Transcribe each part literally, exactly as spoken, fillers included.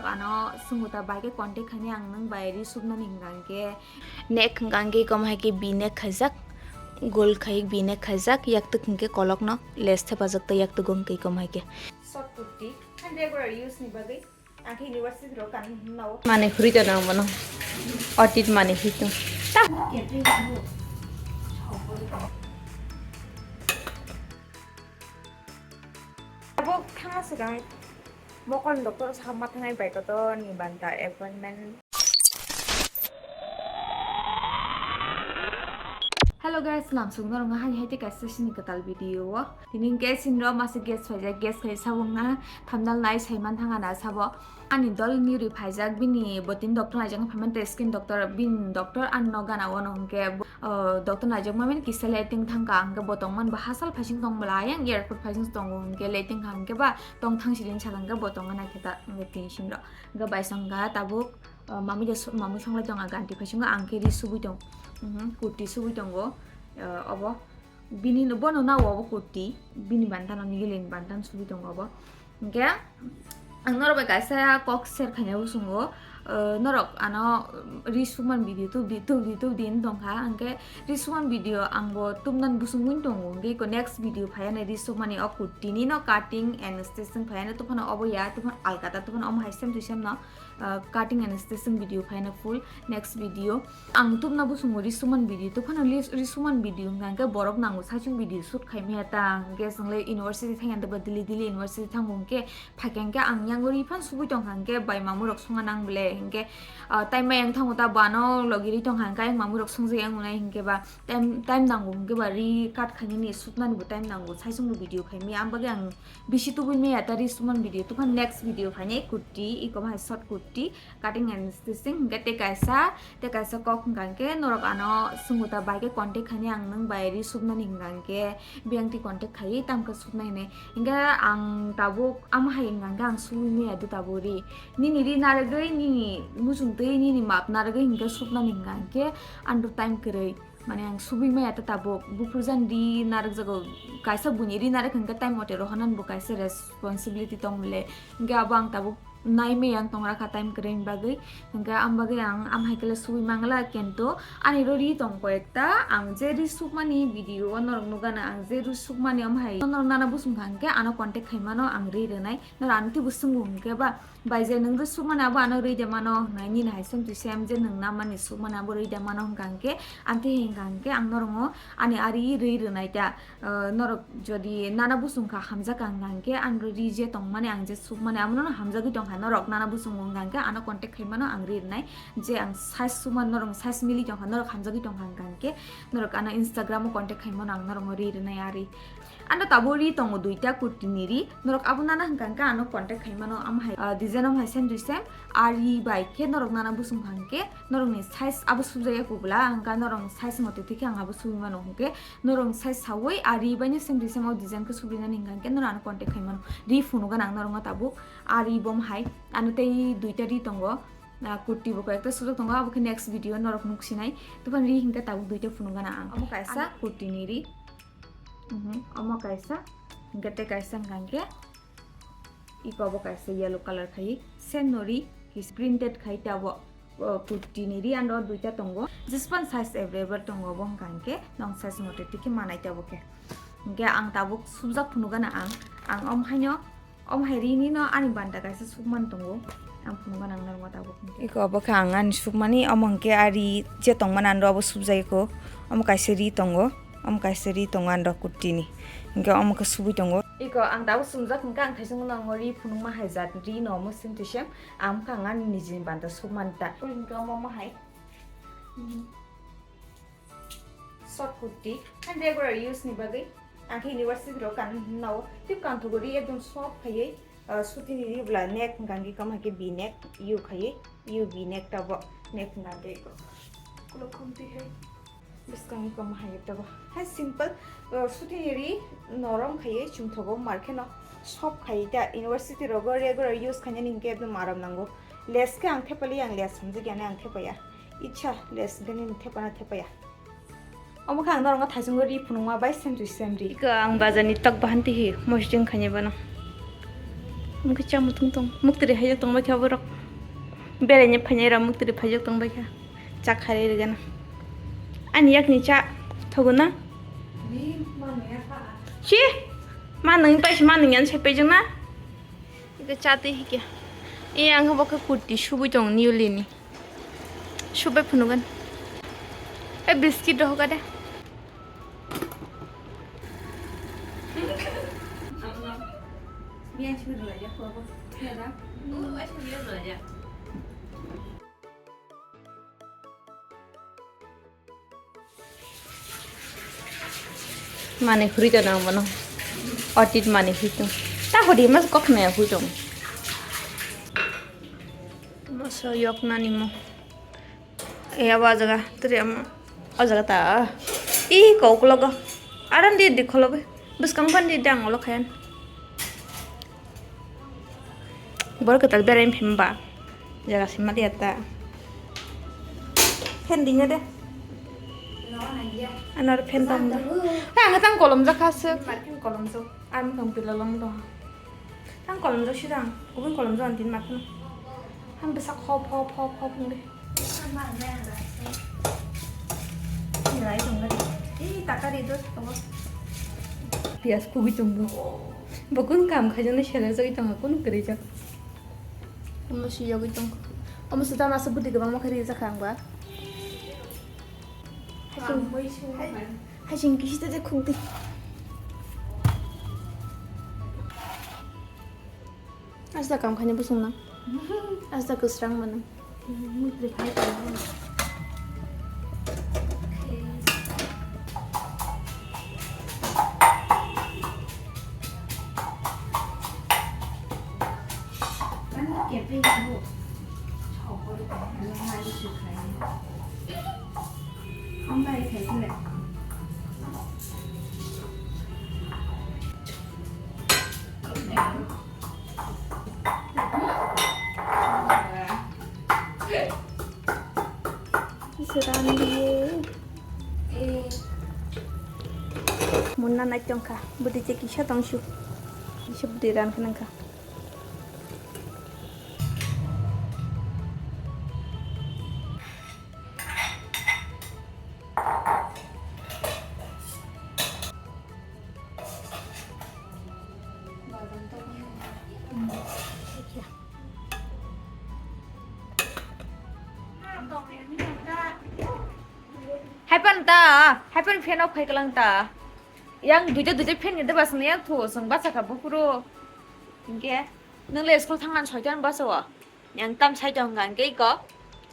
Ano swngo ta bai khe contact khaini ang nwng bai ri suknani hwnkha hwnkhe. Neck hwnkha hwnkhe kom hai khe V neck khaijak, gol khai V neck khaijak, yaktwk hwnkhe kolokno lace thepajak ta yaktwk hwnkhe kom hai khe. Short kurti, and regular use ni bagwi ang khe university rok kan nao. Mane khuri to nang bono. Otit mane hitu. Ta. Abo thanga se kang. Mokol doctor sa ma thangai bai kotor ni banta appointment. Hello guys, lamsong norong hai hai te kaisa sini katal video o. Tini guys in ro masa guest phaijak, guest khai sabung na thamdal nai saiman thanga na sabo. Ani dol ni ri phaijak bini botin doctor naijak phaimante skin doctor bin doctor an no gana ono hwnkhe. Oh, doctor naijak mamin kisa letting thangka hwnkhe bo tongman ba hasal phaising tong bwla ayang airport phaising tongo hwnkhe letting kha hwnkhe ba tong thang sidin sakha hwnkhe bo tongna naikhe ta hwnkhe tini simrok hwnkhe baisong kha tabuk, oh, mamui de su-, mamui songlai tong a ganti phaisingo ang khe ri subui tong, mhm, kurti subui tongo, oh, obo bini no, bono nao obo kurti bini bantan o nigilin bantan subui tongo obo. Hingke ang norok bai kaisa kok share khaina bo chwngo, eh, norok ano, um, ri sukmani video tubdi, tubdi, tubdi wng tongkha, hingke ri sukmani video ang bo tubnani bosong wng tongo, hingke eko next video phaiya nai ri sukmani o kurti ni no cutting and stitching phaiya nai, tongphano obo ya, tongphano alkata, tongphano omo hai same to same no, eh, cutting and stitching video phaiya nai full next video. Ang tubna bosongo ri sukmani video, tongphano ri sukmani video hingka hingke borok nango saichung video shoot khaimaya ta, hingke chwngle university thangya ta ba Delhi, Delhi university thango hingke, phaikhe hwnkhe ang yango ri phano subui tongkha hwnkhe bai mamui rok songna nang bole hwnkhe, ah, tai mayang thango ta bo ano logi ri tongkha hwnkhe ayang mamui rok songjak yang nai hwnkhe ba time, time nango hwnkhe ba ri cut khainani suknani bo time nango saichung bo video khaimaya ang bagwi ang bisi tubui maya ta ri sukmani video tubukha next video phainai kurti iko bahai short kurti cutting and stitching hwnkhe tei kaisa Tei kaisa kok hwnkha hwnkhe norok ano swngo ta bai khe contact khainai ang nwng bai ri suknani hwnkha hwnkhe biyang twi contact khaiwi tamkhe suknai hinwi. Hwnkhe ang tabuk amo hai hwnkha hwnkhe ang sugui maya do tabuk ri. Nini ri narwgwi, nini muchung twi, nini map narwgwi hwnkhe suknani hwnkha hwnkhe andro time kwrwi. Mane ang sugui maya ta tabuk. Buphuru jani ri narwkjago, kaisa buini ri narwk hwnkhe time mote rohornani bo kaisa responsibility tong bole. Hwnkhe abo ang tabuk nai maya wng tong rakha time kwrwini bagwi, hwnkhe am bagwi ang am hai khe sugui mangla, kintu ani ro ri tong koyekta, ang je ri sukmani video o norok nukgana, ang je ri sukmani am hai norok nana bosong kha hwnkhe ano contact khai mano, ang ri rwnai, norok ano teibo swngo hwnkhe ba, bai je nwng ri sukmani abo ano ri de mano hwnwi nini hai same to same je nwng namani sukmani abo ri de mano hwnkha hwnkhe, ang tei hwnkha hwnkhe ang norokno ani ari ri rwnai ta. Ah, norok jodi nana bosong kha hamjak ang hwnkha hwnkhe ang ri je tongmani ang je sukmani amo no hamjagwi tongkha norok nana bosong wngkha hwnkhe ano contact khaimano ang ri rwnai je ang size sukmani norok size mili tongkha norok hamjagwi tongkha hwnkha hwnkhe norok ano Instagram o contact khaimano ang norokno ri rwnai ari. Ano tabuk ri tongo duita kurti ni ri norok abo nana hwnkha hwnkhe ano contact khaimano amo hai, ah, design amo hai same to same ari bai khe norok nana bosong kha hwnkhe norokni size abo subjaya kubla hwnkha norok size mote thikhe ang abo subimano hwnkhe Norok sai sawi a ri bai no same to same o design khe subrinani hwnkha hwnkhe norok ano contact khai mano. Ri phunukgana ang norokno tabuk a ri bom hai ano tei duita ri tongo. Ah, kurti bo koi ekta sujak tongo abo khe next video norok nuk sinai. Tobani ri hwnkhe tabuk duita phunukgana ang. Omo kaisa kurti ni ri. Mhm, omo kaisa hwnkhe tei kaisa hwnkha hwnkhe. Iko bo kaisa yellow colour khai, same no ri, kis printed khai ta bo, o, kurti ni ri ano duita tongo. Jespan size available tongo bo hwnkha hwnkhe, nong size mote twi khe manai ta bo khe. Hwnkhe ang tabuk subjak phunukgana ang, ang om haino, om hai ri ni no ani banta kaisa sukman tongo. Ang phunukgana ang norok tabuk hwnkhe. Iko bo khe ang ani sukmani, omo hwnkhe a ri je tongmani ano abo subjai ko, omo kaisa ri tongo. Omo kaisa ri tongo ani rok kurti ni. Hingke omo khe subui tongo. Iko ang tabuk sumjak hingke ang thaisong no ri phunukma hai jat ri no omo same to same. Ang kha ang ani nijini banta sukmani ta. Hingke omo omo hai. Short kurti. Ang regular use ni bagwi. Ang khe university rok kan nao. Tip kan thugo ri ekdom soft khaiwi. Ah, sutini ri bwla neck hwnkha hwnkhe kamo hai khe V neck, U khaiwi, U V neck tabuk neck hwnkha hwnkhe eko. Ulo khumtwi hai bwskango kamo hai tabuk. Hai simple, ah, sutini ri norom khaiwi chumthogo mar kheno soft khaiwi ta university rogo regular use khainani hwnkhe ekdom aram nango. Lace khe ang thepali ang lace hamjakya ang thepaya. Icha lace hwnkhe nini thepana thepaya. Omo khe ang norokno thaichungo ri phunukma bai same to same ri. Iko ang bazar ni tok bahan tihi mosjing khainai bono. Mukhe cha muthung tong, muktri haijak tong bai kha borok. Beraina phainai rok muktri phaijak tong bai kha. Cha kharwi rwgana. Ani yakni cha thogo na? Si, ma nung pai si ma nung yan sai paijak na? Ika cha twi hikya. E ang bo khe kurti subui tong newly ni. Subai phunugan. E biscuit rohoka de. Mani huri to nang mano. Otit mani huri to. Ta hori mas kok na huri to. Maso yok nani mo. E abo o jaga, tiri amo. O jaga ta. I kok logo. Aran di di khologo. Bwskang pan di dang olo khayan. Borok kwtal berai phim ba. Jaga sima di ata. Fan di de. Anar fan tong. Ha, ang tang kolom jakha se. Mar phim kolom jo. Ar mukang pila long do. Ang kolom jo sidang. Ubun kolom jo antin mar phim. Ang bisa khop khop khop khop ngi. Pias kubi tong bo. Bo kun kam khaijani sele joi tong kun kri jak. Omo si yogoi tong. Omo si tama se budi gabang ma khari jak ang ba. Hai sing kisi ta khuk di. Asta kam khaina bwswng nang. Asta kwsrang mano. Seran diye. Munna nai tongkha. Budi je kisa tongsu. Kisa budi ran kha nangkha. Haipan ta, haipan fan off khai kalang ta. Yang duita duita fan ni deba sini yang thu sung bacha kha buphuru. Hingke nang le school thangna soitan bacha o. Yang tam sai tong hingke ko,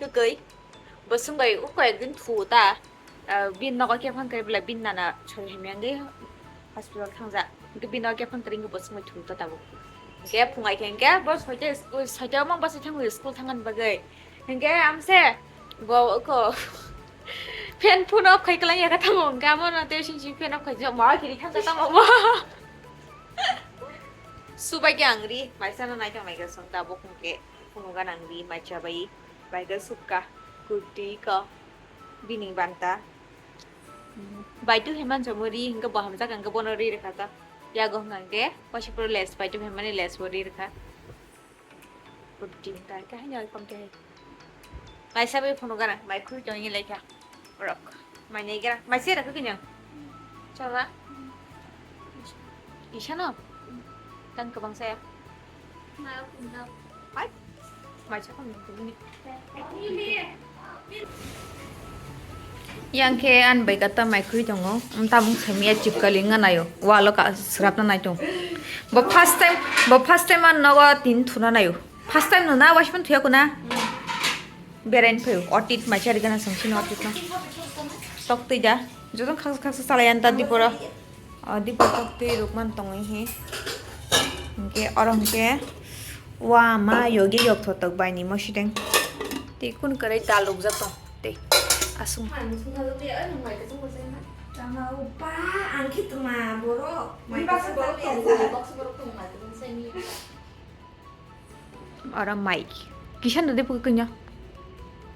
kwkwi. Bo sung bai uko ekdin thu ta. Ah, bin nogo kephang kari bela bin nana sori himyang ge hospital thangja. Hingke bin nogo kephang kari hingke bo sung bai thum ta tabuk. Hingke phungai khe hingke bo soita school, soita mong basa thang school thangan bagwi. Hingke amse bo ko fan phone off khai kalang ya kata mo hingke amo na te sing sing fan off khai ma kiri thang kata mo. Subai ke angri, maisa na nai tong nai ga song tabuk hingke phungo ga nangri, maicha bai, bai ga sukka, kurti ko. Bini banta. Baitu heman chamo ri hingke bo hamjak hingke bono ri rikha ta. Yago hingke waisa puro les baitu hemani les bo ri rikha. Budi ta ke hanya kom te. Maisa bai phunuk gana mai khuri tong ye lekha. Rok. Mai nei gana. Mai se rakha kini. Chola. Isa no. Tang kabang saya. Hai. Yang khe ani bai kata mai khuri tongo. Tamung semiya chipkali wngna naio. Walo ka srapna nai tong. Bo first time, bo first time an nogo tin thuna naio. First time no na waisman thuya kuna. Berain phaio. Otit mai chari gana song sino otit no. Tok twi da. Jotong khaksa khaksa salai an ta dipora. O dipa tok twi rukman tongwi hi. Hingke oro hingke wa ma yogi yok thotok bai ni mosideng. Tei kun kwrwi dal rukjak tong tei aswng. Tama upa ang khe tuma borok. Mai baksa borok tongo, baksa borok tongo, mai tongsa ni. Oro mai. Kisan dode pukui kunya.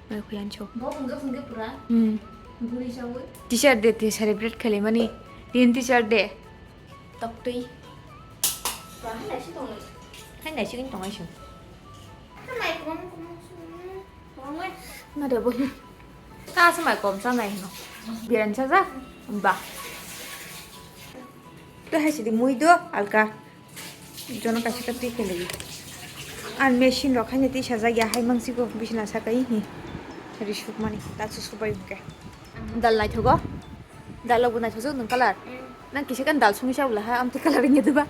Mai khuyan cho. Bo phunga phunga pura. Hmm. Guri chawi. Teacher day te celebrate khalimani. Din teacher day. Toktwi. Ba halai si tongo. Hai nai sigin tongai sung. Mare bo hi. Ta se mai kom sa nai no. Biran sa ja. Ba. To hai sidi mui do alka. Jono kaisa ka twi khe lagi. An machine rok haino twi sajak ya hai mangsi go bisna sakai hi. Ri suk mani ta su subai hwnkhe. Dal naithogo. Dal rok bo naithok jak nwng colour. Nang kisa kan dal sungwi sa bwla ha amtwi colour wngya diba.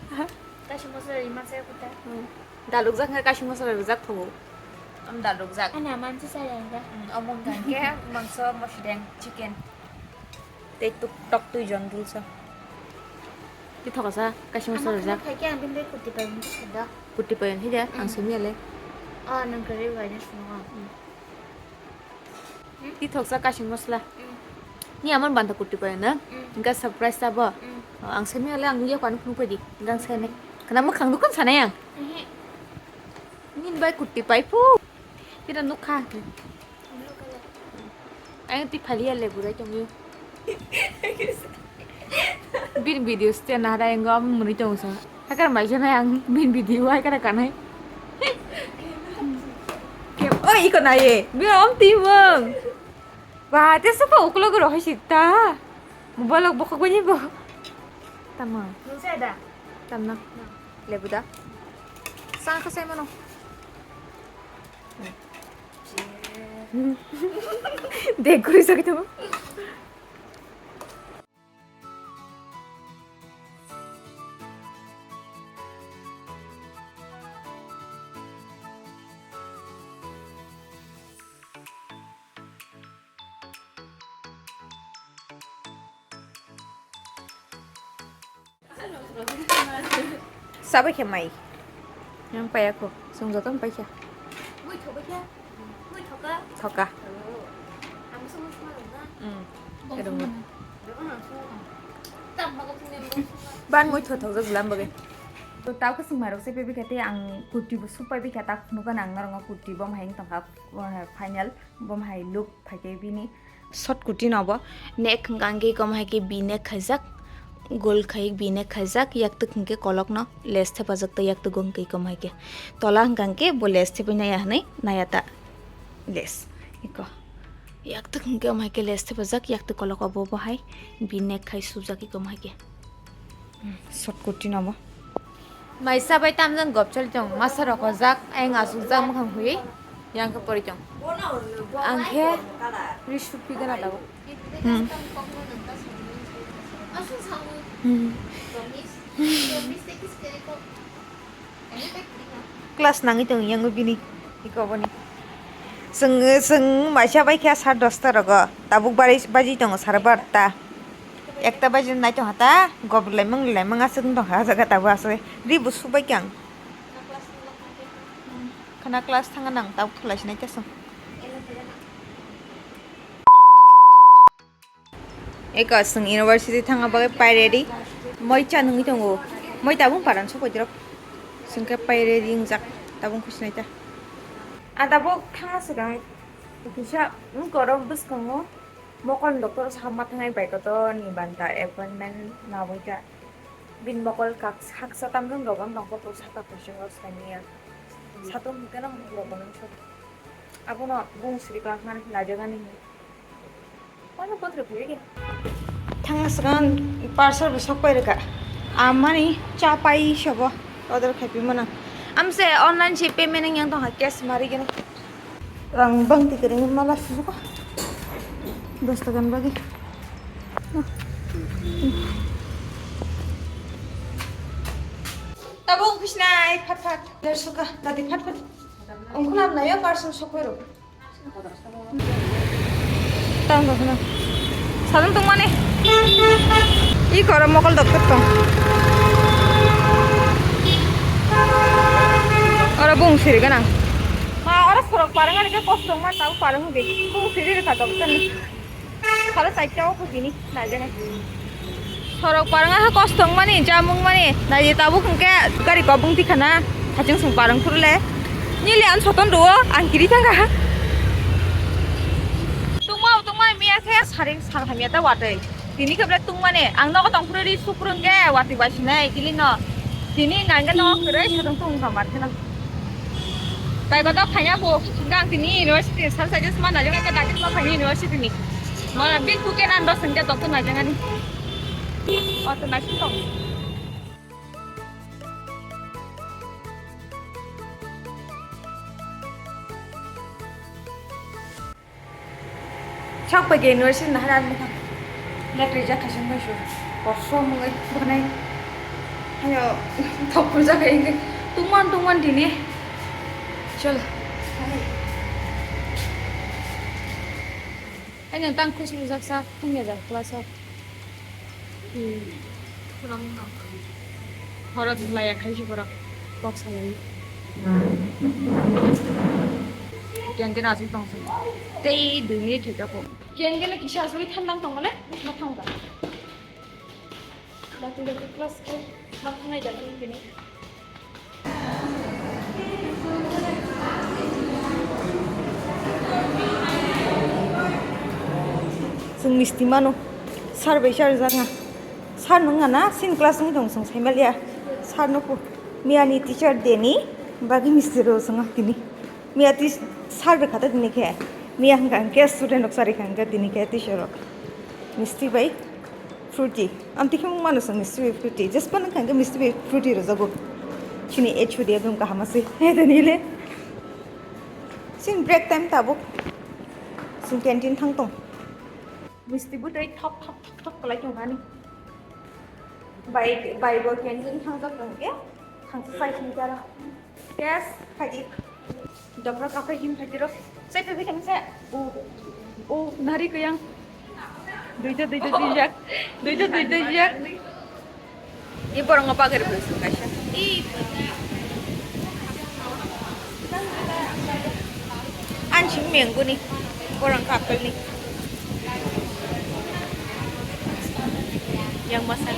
Kaisa masala ri masa ya kuta. Dal rukjak hwnkhe kaisa masala rukjak thogo. Am dal rukjak. Ana mansi sa ya ga. Omo hwnkha hwnkhe mangso mosideng chicken. Tei tok twi jon dulsa. Tei thokasa kaisa masala rukjak. Khai khe ang bini bai kurti pai hwnkhe sida. Kurti pai hwnkhe de ang simi ale. Ah nang kari bai na sunu. Tithoksa kasing masla. Ni amon banta kurti payo na? Engka surprise ta bo. Oh, ang semi ale ang yakwan phunuk padi. Engka ang sene. Kana mwkhang dukun sana yang? Ni bai kurti pai pu. Tira nukha. Ang ti phali ale burai tong yo. Bin video ste nara engo am muni tong sa. Hakar mai jana ang bin video ai kara kanai. Oi iko nai e. Bi om ti mong. Ba te sopa uklo gro hai sita. Mobile bokok bani bo. Tamang. Nungsa da. Tamna. Lebu da. Sang khasai mano. Dek guri sakit mo. Sabai khe mai. Yang paya ko, sung joto pai kha. Thoka. Mm. Erong. Ban mui thothok jak lam bagwi. To tau kasing marok se pebi kha te ang kurti bo supai bi kha ta phunu ka nang norong kurti bom hai tong kha, final bom hai look phai khe bini. Short kurti no bo neck hwnkha hwnkhe kom hai khe V neck khaijak, gol khai V neck khaijak, yaktwk hwnkhe kolok no lace thepajak tei yaktwk hwnkhe kom hai khe tola hwnkha hwnkhe bo lace thepai naya hwnwi naya ta lace iko yaktwk hwnkhe om hai khe lace thepajak yaktwk kolok obo bo hai V neck khai subjak iko om hai khe. Short kurti no bo. Maisa bai tamjang gopchal tong, masa rok hojak, ayang asukjak mukhang hui, yang khe pori tong. Ang khe ri supi gana dago. Hmm. Hmm. Class nangwi tong yang bini iko boni. Chwng, chwng maisa bai khe sar dosta rogo, tabuk bari baji tongo sar barta. Ekta baji nai tongkha ta, gob laimang laimang aswk wng tongkha ah jaga tabuk aswk ri bo subai khe ang. Khana class thanga nang tabuk khlai sinai ta chwng. Eka chwng university thangna bagwi pai ready. Moi cha nungwi tongo. Moi tabuk paran sokoi dirok. Chwng khe pai ready wngjak tabuk khusinai ta. Ah tabuk thangna swkang kisa wng korok bwskango. Mokol ni doctor o sakma thangnai bai kotor ni banta appointment nabui ta. Bini mokol kak haksa tamjani rok ang tongkha saka kuchung o sani ya. Satung hwnkhe no rok no sok. Abono bung sri kwlak nani najagani. Ano kotre phai de. Thangna swkang parcel bo sok pai rwkha. Amani cha pai sobo order khai pi mano. Amse online se payment yang tongkha cash mari gini. Rang bang ti kering mala susuka. Dos takan bagi. Tabung pisnai phat phat. Dar suka tadi phat phat. Ungkulam na ya parcel sokoi ro. Tang tong sana. Sadam tong mane. I koro mokol doktor tong. Oro bung siri ganang. Ma oro sorok parang ani ke kos tong ma tau parang de. Bung siri re kha doktor ni. Khalo saita o khujini na jene. Sorok parang ha kos tong mani jamung mani. Na ye tabuk hingke gari kobung tikhana. Haching sung parang phuru le. Nili an soton do ang kiri thangka. Tungma tungma miya khe saring sal hamya ta watoi. Tini khe bre tungmani ang nogo tong phuru ri sukrung khe watoi bai sinai kili no. Tini nangga no kwrwi sodong tong kha mar kheno. Tai koto phaiya bo gang tini university sal sai jesma na jong ka dati ma phaiya university ni. Mala big kuke nan dos sengke tok na jong ani. Oto na sing tong. Sok pai ke university nahar ani bwkha. Let rijak khaising bai su. Kosom wngwi bwkhanai. Hayo thok kurjak hai wngwi. Tungman tungman dini. Chol. Haino tang khusru jak sa thungya jak class o. Horo laya khai si borok kok salai. Kengkeno aswk tong song. Tei dui minute thwi jago. Kengkeno kisa aswk thandang tong male ma thang da. Dati dati class ke ma thangnai da kengkeno. Chwng misti mano. Sir bai sir jak nga. Sir nung nga na? Sin class wng tong chwng saimalia. Sir no po. Miya ni teacher day ni bagwi misti ro chwng tini. Miya tis sir bai khata tini khe. Miya hwnkha hwnkhe student rok sari kha hwnkhe tini khe teacher rok. Misti bai. Fruity. Am tikhe mung mano chwng misti bai fruity. Jespan wngkha hwnkhe misti bai fruity rwjago. Chini H O D aboni kaham se. He de nile. Chini break time tabuk. Chwng canteen thang tong. Misti bwtwi thop thop thop thop kwlai tong hani. Bai bai bo canteen thang jak tong khe. Thang se sai sini jara. Yes, phaidi. Dokra kaphai him phaidi ro. Sai phaidi kan se. O, o, nari kuyang. Duita, duita, duijak. Duita, duita, duijak. Ni borong bagari bwswk kaisa. An sing menggo ni. Borong kapel ni. Yang masa.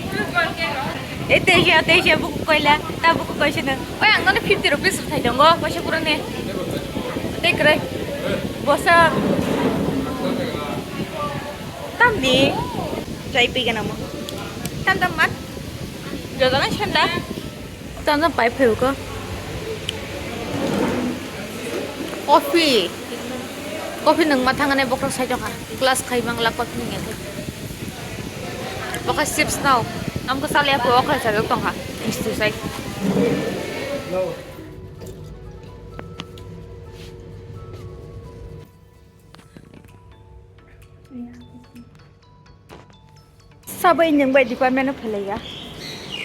Eh, Teja, Teja, buku koila, ta buku koisa nang. Oh, yang nana fifty rupees thai dong, oh, koisa pura ne. Tei kre. Bosa. Tam ni. Jai pi gana mo. Tam tam mat. Jodoh kan senda. Tamo pai phaio ko. Coffee. Coffee nung ma thangane bokhorok sai jokha. Class khai mang lak coffee nung ya thai. Bokhorok chips nao. Amko sale apo okhai sajak tongkha. Misti sai. Sabai nwng bai department o phailaiya.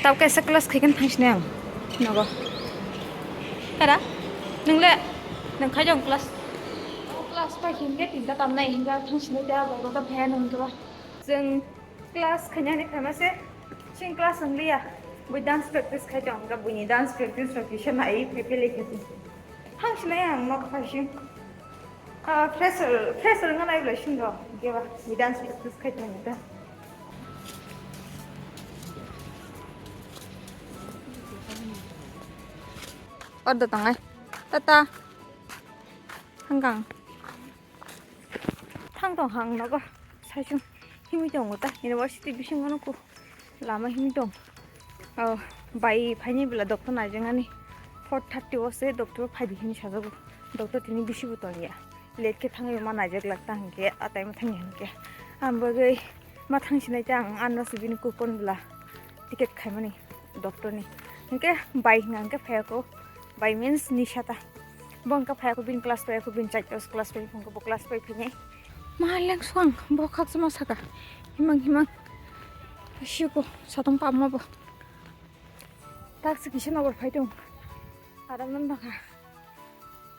Tab kaisa class khaikhe thangsinai ang nogo. Hera, nwng le nwng khai jong class. Class pai hinkhe tinta tamnai hinkhe thangsinai ta bai kota phaya nwng khe ba. Chwng class khainani khaima se chwng class wngliya. Bui dance practice khai tong kha, buini dance practice rok kisa nai phai phai lai kha. Thangsinai ang nok phaising. Ah, fresher, fresher wngna nai belai sing rok, hingke ba, ni dance practice khai tong ta. Ordo tangai. Tata. Hangkang. Thang tong hang nogo. Saisung himui tongo ta. University bisingo nuku. Lama himui tong. Oh, bai phaini bela doctor naijak nani. Four thirty o se doctor phaidi hini sajago. Doctor tini bisi bo tongya. Late khe thangwi ma naijak lak ta hinkhe, atai ma thangya hinkhe. Ang bagwi ma thang sinai ta ang anno se bini coupon bela ticket khaimani doctor ni. Hinkhe bai hwnka hinkhe phaiya ko. Bai means nisa ta. Bo hwnka phaiya ko bini class pai ko bini chaita class pai phungo bo class pai phini. Ma leng suang bo khaksa ma saka. Himang himang. Siko satong pam ma bo. Tak se kisa nobor phai tong. Aram nan baka.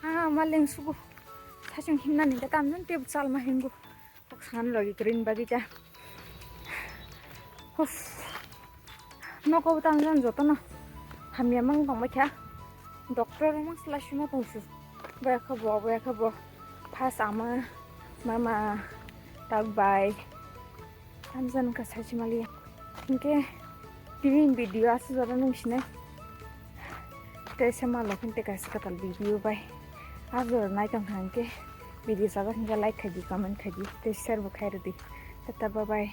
Ah, ma leng sugo. Sasung himna ni ta tam nan tebuk sal ma hingo. Kok san logi green bagi ta. Uff. Nogo bo tam nan joto no. Hamya mang tong bai kha. Doctor mang sla sima tong su. Boya kha bo, boya kha bo. Phas ama, mama, tak bai. Tamjani ka sachi mali. Hinkhe tini video aswk jora nung sinai. Tei se malo phinte kaisa kwtal video bai. Aswk jora nai tong kha hinkhe video sajak hinkhe like khaidi, comment khaidi, tei share bo khairwdi. Tata bye bye.